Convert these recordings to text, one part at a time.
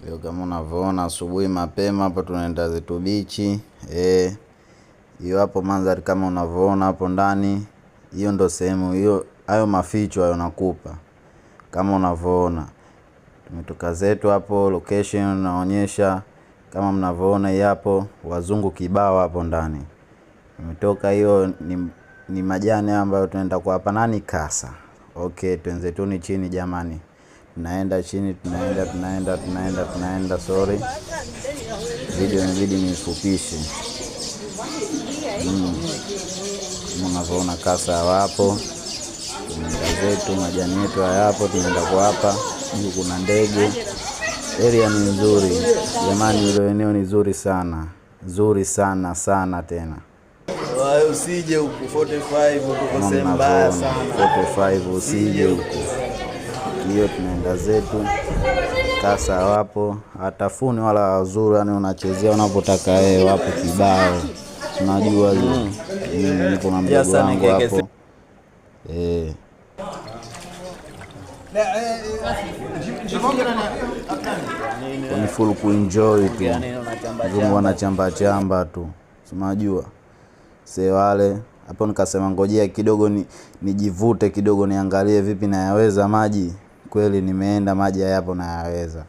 Leo kama unavyoona asubuhi mapema hapo tunaenda zetu bichi. Hiyo hapo mandhari kama unavyoona hapo ndani. Hiyo ndo sehemu hiyo, hayo maficho hayo nakupa. Kama unavyoona. Tumetoka zetu hapo, location naonyesha kama mnavyoona hii hapo, wazungu kibao hapo ndani. Tumetoka hiyo ni majani ambayo tunaenda kwa hapa nani kasa. Okay, twenzetuni chini jamani. Tunaenda chini, tunaenda, tunaenda, tunaenda, tunaenda, sorry. Video inabidi niifupishe. Kama unavyoona kasa wapo. Tunaenda zetu, majani yetu hayapo, tunaenda kwa hapa. Huku kuna ndege. Area ni nzuri. Jamani, hilo eneo ni zuri sana. Zuri sana sana tena. Usije huku 45 huku Kama sehemu mbaya mnavyoona, sana. 45 usije huku. Hiyo tunaenda zetu. Kasa wapo, hatafuni wala wazuri, yani unachezea unapotaka wewe, wapo kibao. Unajua hiyo. Nipo na mdogo wangu hapo. Ni full kuenjoy tu. Mzungu anachamba chamba tu. Unajua. Sewale hapo nikasema ngojea kidogo nijivute kidogo niangalie vipi nayaweza maji. Kweli nimeenda maji hayapo nayaweza.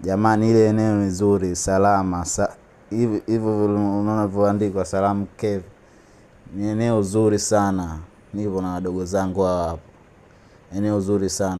Jamani, ile eneo ni zuri, salama. Hivyo vile unaona vilivyoandikwa Salam Cave. Ni eneo zuri sana. Nipo na wadogo zangu hawa hapo. Eneo zuri sana.